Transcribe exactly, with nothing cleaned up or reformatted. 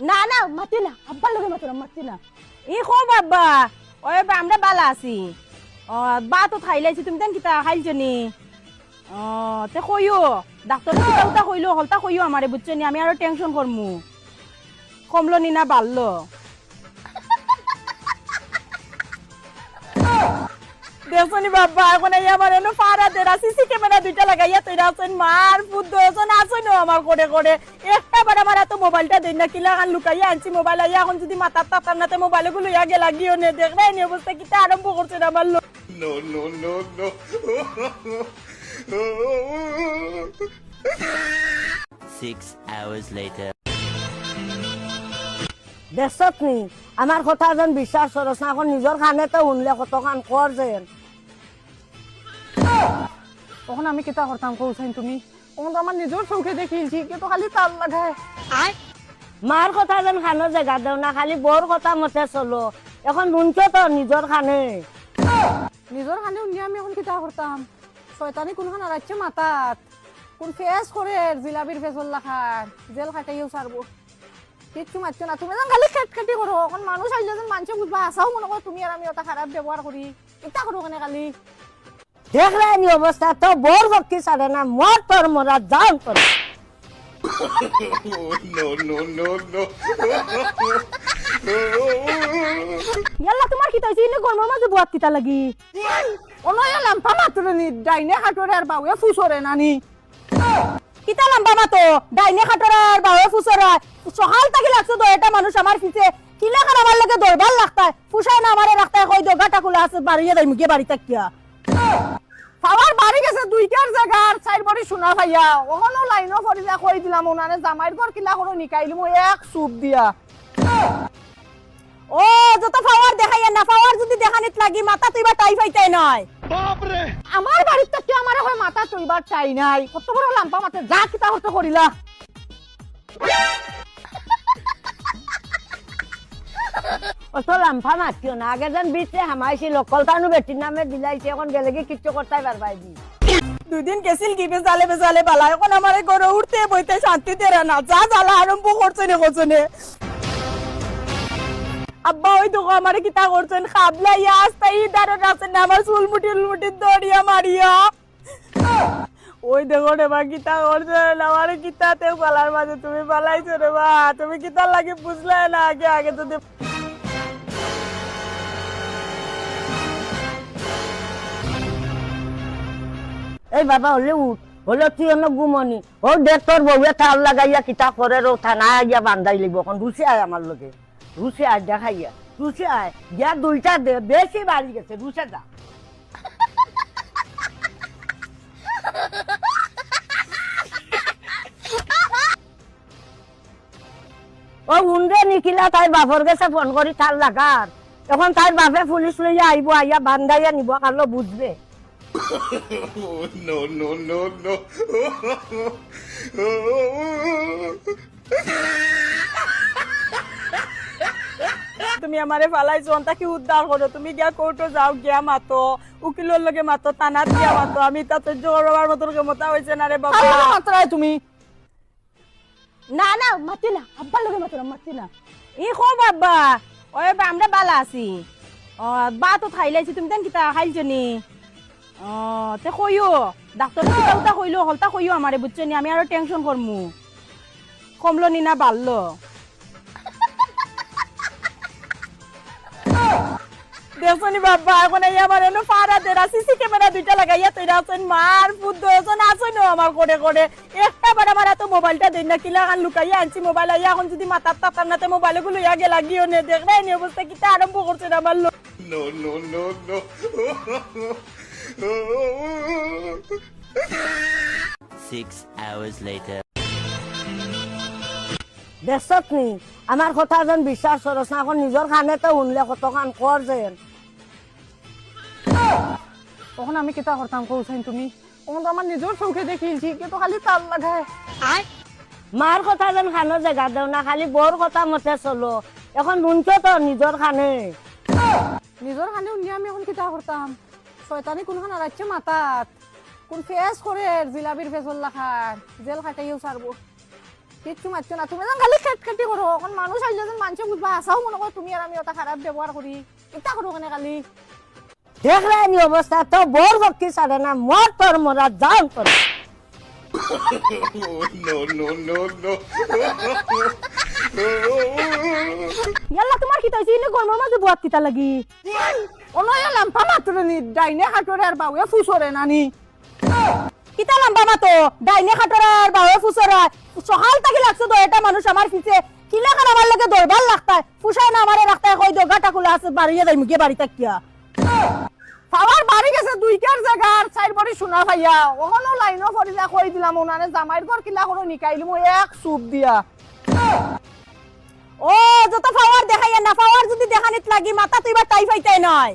না, না, মাতি না, আব্বার লগে মাতো না, মাতি না। ই কও বাবা, ওই বা আমরা বালা আছি। ও, বা তো খাইলাইছি, তুমি তেন কিতা খাইলছো নি? ও, তে কইও, ডাক্তরে কিতা উতা কইলো, হকলতা কইও আমারে, বুঝছো নি? আমি আরো টেনশন করমু। কমলো নি না বাড়লো? দেখছো নি বাবা, এখন এই আমার এনো ফাড়া দেরা সিসি ক্যামেরা দুইটা লাগাইয়া তৈরা আছইন, মার ফুত দয়জন আছইন আমার করে করে। একটা বার আমার এত মোবাইলটা দেন না, কিলা খান লুকাইয়া আনছি মোবাইল, আইয়া এখন যদি মাতার তাতার না, তে মোবাইল গুলো ইয়া গেলা গিয়ে নে, দেখরায় নি অবস্থা কিতা আরম্ভ করছে আমার লোক। No, no, no, no. Six hours later. দেখছত নি, আমার কথা যেন বিশ্বাস করস না, এখন নিজর কানে তো হুনলে কতখান কর যেন। এখন আমি কিতা করতাম কও চাইন তুমি? এখন তো আমার নিজর চোখে দেখিলছি, কিন্তু খালি তার লাগায়। মার কথা যেন কানো জাগা দেও না, খালি বউর কথা মতে চলো। এখন হুনছো তো নিজর কানে। নিজর কানে হুনিয়া আমি এখন কিতা করতাম? শয়তানি কোনখান আর আইছে মাথাত। কোন ফেস করে জিলাপির ফেসর লাখান, জেল খাটাইও ছাড়বো। কিচ্ছু মাতছো না, তুমি যেন খালি খেটখেটি করো। এখন মানুষ আইলে যেন মানষে বুঝবা, আসাও মনে করো তুমি আর আমি ওটা খারাপ ব্যবহার করি। ইতা করো কেনে খালি? দেখরায় নি অবস্থা, তো বউর পক্ষে ছাড়ে না, মর তোর মরা, যাও তোর। No, no, no, no. ইয়াল্লা, তোমার কিতা অইছে? ইনো গরমর মাঝে বওয়াত কিতা লাগি? অনো ইয়া লাম্পা মাতরে নি, ডাইনে খাটরে আর বাউয়ে ফুসরে না নি। কিতা লাম্পা মাতো? ডাইনে খাটরে আর বাউয়ে ফুসরে। সকাল থাকি লাগছো তো এটা মানুষ আমার পিছে। কিলা খান আমার লগে দরবার লাগতায়। ফুসায় না আমারে রাখতায়, কই দো গাটা খোলা আছে, বাড়িয়ে যাই মুখে বাড়ি থাকিয়া। পাওয়ার বাড়ি গেছে দুইটার জাগার চাইর বড়ি সোনা পাইয়া। অখনো লাইনো পড়ি যা কই দিলাম, ওনারে জামাইর ঘর কিলা করে নিকাইলিমু এক চুপ দিয়া। ও, যত পাওয়ার দেখাইয়া না, পাওয়ার যদি দেখানিত লাগি, মাথা তুইবার টাই পাইতায় নায়। বাপ রে! আমার বাড়িত তো কেউ আমারে কয় মাথা তুইবার টাই নাই। কত বড় লাম্পা মাতে, যা কিতা করতে করিলা। অত লাম্পা মাতিও না, আগে যেন বিচে হামাইছিল, কলতানু বেটির নামে দিলাইছে, এখন গেলে কি কিচ্ছু করতাই পারবায় দি। দুই দিন গেছিল কি বেজালে বেজালে বালা, এখন আমারে ঘরো উঠতে বইতে শান্তি দেরা না, যা জ্বালা আরম্ভ করছে নে করছে নে। আব্বা, ওই দেখো আমারে কিতা করছইন, খাবলাইয়া আস্তা ই দারো রাখছেন না, আমার চুল মুঠি মুঠি দড়িয়া মারিয়া। ওই দেখো রে বা, কিতা করছইন, আমারে কিতাতে ফালার মাঝে তুমি ফালাইছো রে বা, তুমি কিতার লাগি বুঝলায় না আগে, আগে যদি এই বাবা, হলে উঠ, হলে তুই অন্য ঘুমনি। ও দেখ তোর বউয়ে তার লাগাইয়া কিতা করে রো, থানায় আইয়া বান্ধাই লিব। এখন রুচে আয় আমার লগে, রুচে আয় দেখাইয়া, রুচে আয়, গিয়া দুইটা দে, বেশি বাড়ি গেছে, রুচে যা। ও হুনরে নিখিলা, তাইর বাপর গেছে ফোন করি তার লাগার। এখন তাইর বাপে পুলিশ লইয়া আইবো, আইয়া বান্ধাইয়া নিবো, কালো বুঝবে। No, no, no, no. তুমি আমারে ফালাইছো, অন্তা কি উদ্ধার করো? তুমি গিয়া কোর্টো যাও, গিয়া মাতো, উকিলর লগে মাতো, থানাত গিয়া মাতো। আমি ইতা সহ্য করবার মতন ক্ষমতা অইছে না রে বাবা। কার লগে মাতরায় তুমি? না, না, মাতি না। আব্বার লগে মাতো না, মাতি না। ই কও বাবা, ওই বা আমরা বালা আছি। ও, বা তো খাইলাইছি, তুমি তেন কিতা খাইলছো নি? ও, তে কইও, ডাক্তরে কিতা উতা কইলো, হকলতা কইও আমারে, বুঝছো নি? আমি আরো টেনশন করমু। কমলো নি না বাড়লো? দেখছো নি বাবা, এখন এই আমার এনো ফাড়া দেরা, সিসি ক্যামেরা দুইটা লাগাইয়া তৈরা আছইন, মার ফুত দয়জন আছইন আমার করে করে। একটা বার আমার এত মোবাইলটা দেন না, কিলা খান লুকাইয়া আনছি মোবাইল, আইয়া এখন যদি মাতার তাতার না, তে মোবাইল গুলো ইয়া গেলা গিয়ে নে, দেখরায় নি অবস্থা কিতা আরম্ভ করছে আমার লোক। No, no, no, no. Six hours later. দেখছত নি, আমার কথা যেন বিশ্বাস করস না, এখন নিজর কানে তো হুনলে কতখান কর যেন। তখন আমি কিতা করতাম কও চাইন তুমি? তখন তো আমার নিজর চোখে দেখিলছি, কিন্তু খালি তার লাগায়। মার কথা যেন কানো জাগা দেও না, খালি বউর কথা মতে চলো। এখন হুনছো তো নিজর কানে। নিজর কানে হুনিয়া আমি এখন কিতা করতাম? শয়তানি কোনখান আর আইছে মাথাত? কোন ফেস করে জিলাপির ফেসর লাখান? জেল খাটাইও ছাড়বো। কিচ্ছু মাতছো না, তুমি যেন খালি খেটখেটি করো। অখন মানুষ আইলে যেন মানষে বুঝবা, হাছাউ মনে করো তুমি আর আমি অতা খারাপ ব্যবহার করি। ইতা করো কেনে খালি? দেখরায়নি অবস্থা, তো বউর পক্ষে ছাড়ে না, মর তোর মরা, যাও তোর। No, no, no, no. ইয়াল্লা, তুমার কিতা অইছে? ইনো গরমর মাঝে বওয়াত কিতার লাগি? অনো ইয়া লাম্বা মাতরে নি, ডাইনে খাটরে আর বাউয়ে ফুসরে না নি। কিতা লাম্বা মাতো? ডাইনে খাটরে আর বাউয়ে ফুসরে। সকাল থাকি লাগছো তো এটা মানুষ আমার পিছে। কিলাখান আমার লগে দরবার লাগতায়। ফুসায় না আমারে রাখতায়, কই দেও, গাটা কুলা আছে, বাড়িয়ে যাইমু গিয়া বাড়ি থাকিয়া। পাওয়ার বাড়ি গেছে দুইকার জাগার চাইর বড়ি সোনা পাইয়া। অখনো লাইনো পড়ি যা কই দিলাম, উনারে জামাইর ঘর কিলা করো নিকাইলিমু এক চুপ দিয়া। ও, যত পাওয়ার দেখাইয়া না, পাওয়ার যদি দেখানিত লাগি মাথা তুইবা তাই পাইতায় নায়।